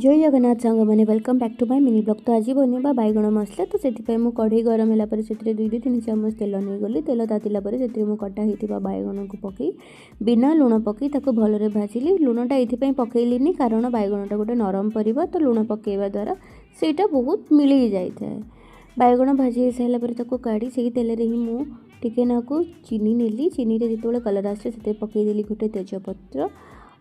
ଜୟ ଜଗନ୍ନାଥ ସାଙ୍ଗମାନେ, welcome back to my mini vlog। ତ ଆଜି ବନେଇବା ବାଇଗଣ ମସଲା। ତ ସେଥିପାଇଁ ମୁଁ କଢ଼େଇ ଗରମ ହେଲା ପରେ ସେଥିରେ 2-3 ଚାମଚ ତେଲ ନେଇଗଲି। ତେଲ ତାତିଲା ପରେ ସେଥିରେ ମୁଁ କଟା ହେଇଥିବା ବାଇଗଣକୁ ପକାଇ, ବିନା ଲୁଣ ପକାଇ ତାକୁ ଭଲରେ ଭାଜିଲି। ଲୁଣଟା ଏଇଥିପାଇଁ ପକାଇଲିନି, କାରଣ ବାଇଗଣଟା ଗୋଟେ ନରମ ପରିବା, ତ ଲୁଣ ପକାଇବା ଦ୍ୱାରା ସେଇଟା ବହୁତ ମିଳେଇ ଯାଇଥାଏ। ବାଇଗଣ ଭାଜି ହେଇସାରିଲା ପରେ ତାକୁ କାଢ଼ି ସେଇ ତେଲରେ ହିଁ ମୁଁ ଟିକେ ନାକୁ ଚିନି ନେଲି। ଚିନିରେ ଯେତେବେଳେ କଲର୍ ଆସିଲା, ସେଥିରେ ପକାଇଦେଲି ଗୋଟେ ତେଜପତ୍ର।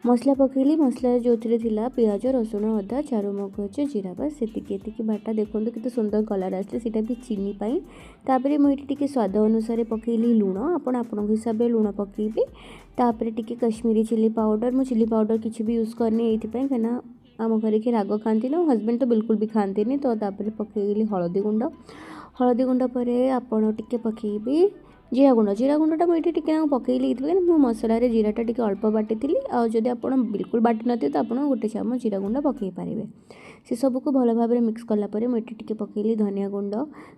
ମସଲା ପକାଇଲି। ମସଲା ଯେଉଁଥିରେ ଥିଲା ପିଆଜ, ରସୁଣ, ଅଦା, ଚାରୁମଗଜ, ଜିରା, ବାସ୍ ସେତିକି। ଏତିକି ବାଟା ଦେଖନ୍ତୁ କେତେ ସୁନ୍ଦର କଲର୍ ଆସିଲା, ସେଇଟା ବି ଚିନି ପାଇଁ। ତାପରେ ମୁଁ ଏଇଠି ଟିକେ ସ୍ୱାଦ ଅନୁସାରେ ପକାଇଲି ଲୁଣ। ଆପଣ ଆପଣଙ୍କ ହିସାବରେ ଲୁଣ ପକାଇବେ। ତାପରେ ଟିକେ କାଶ୍ମୀରୀ ଚିଲି ପାଉଡ଼ର। ମୁଁ ଚିଲି ପାଉଡ଼ର କିଛି ବି ୟୁଜ୍ କରିନି ଏଇଥିପାଇଁ, କାହିଁକିନା ଆମ ଘରେ କିଏ ରାଗ ଖାଆନ୍ତିନି, ମୋ ହଜବେଣ୍ଡ ତ ବିଲକୁଲ ବି ଖାଆନ୍ତିନି। ତ ତାପରେ ପକାଇଲି ହଳଦୀ ଗୁଣ୍ଡ। ହଳଦୀ ଗୁଣ୍ଡ ପରେ ଆପଣ ଟିକେ ପକାଇବେ ଜିରା ଗୁଣ୍ଡ। ଜିରା ଗୁଣ୍ଡଟା ମୁଁ ଏଇଠି ଟିକେ ପକାଇଲି ଏଇଥିପାଇଁ, ମୁଁ ମସଲାରେ ଜିରାଟା ଟିକେ ଅଳ୍ପ ବାଟିଥିଲି। ଆଉ ଯଦି ଆପଣ ବିଲକୁଲ ବାଟି ନଥିବେ, ତ ଆପଣ ଗୋଟେ ଚାମଚ ଜିରା ଗୁଣ୍ଡ ପକାଇ ପାରିବେ। ସେସବୁକୁ ଭଲ ଭାବରେ ମିକ୍ସ କଲା ପରେ ମୁଁ ଏଠି ଟିକେ ପକାଇଲି ଧନିଆ ଗୁଣ୍ଡ,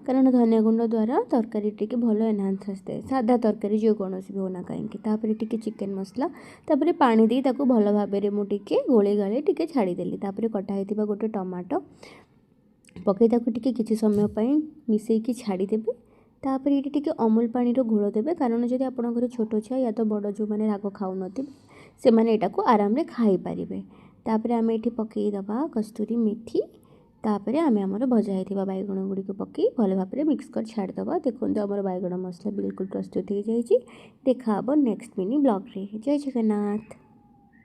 କାରଣ ଧନିଆ ଗୁଣ୍ଡ ଦ୍ୱାରା ତରକାରୀ ଟିକେ ଭଲ ଏନହାନ୍ସ ଆସିଥାଏ, ସାଧା ତରକାରୀ ଯେକୌଣସି ବି ହେଉନା କାହିଁକି। ତାପରେ ଟିକେ ଚିକେନ୍ ମସଲା। ତାପରେ ପାଣି ଦେଇ ତାକୁ ଭଲ ଭାବରେ ମୁଁ ଟିକେ ଗୋଳେଇ ଗାଳେଇ ଟିକେ ଛାଡ଼ିଦେଲି। ତାପରେ କଟା ହେଇଥିବା ଗୋଟେ ଟମାଟୋ ପକାଇ ତାକୁ ଟିକେ କିଛି ସମୟ ପାଇଁ ମିଶାଇକି ଛାଡ଼ିଦେବେ। ତାପରେ ଏଇଠି ଟିକେ ଅମୁଲ ପାଣିର ଘୋଳ ଦେବେ, କାରଣ ଯଦି ଆପଣଙ୍କର ଛୋଟ ଛୁଆ ୟା ତ ବଡ଼ ଯେଉଁମାନେ ରାଗ ଖାଉନଥିବେ, ସେମାନେ ଏଇଟାକୁ ଆରାମରେ ଖାଇପାରିବେ। ତାପରେ ଆମେ ଏଇଠି ପକାଇଦେବା କସ୍ତୁରୀ ମେଥି। ତାପରେ ଆମେ ଆମର ଭଜା ହେଇଥିବା ବାଇଗଣ ଗୁଡ଼ିକୁ ପକାଇ ଭଲ ଭାବରେ ମିକ୍ସ କରି ଛାଡ଼ିଦେବା। ଦେଖନ୍ତୁ, ଆମର ବାଇଗଣ ମସଲା ବିଲକୁଲ ପ୍ରସ୍ତୁତ ହେଇଯାଇଛି। ଦେଖା ହେବ ନେକ୍ସଟ ମିନି ବ୍ଲଗ୍ରେ। ଜୟ ଜଗନ୍ନାଥ।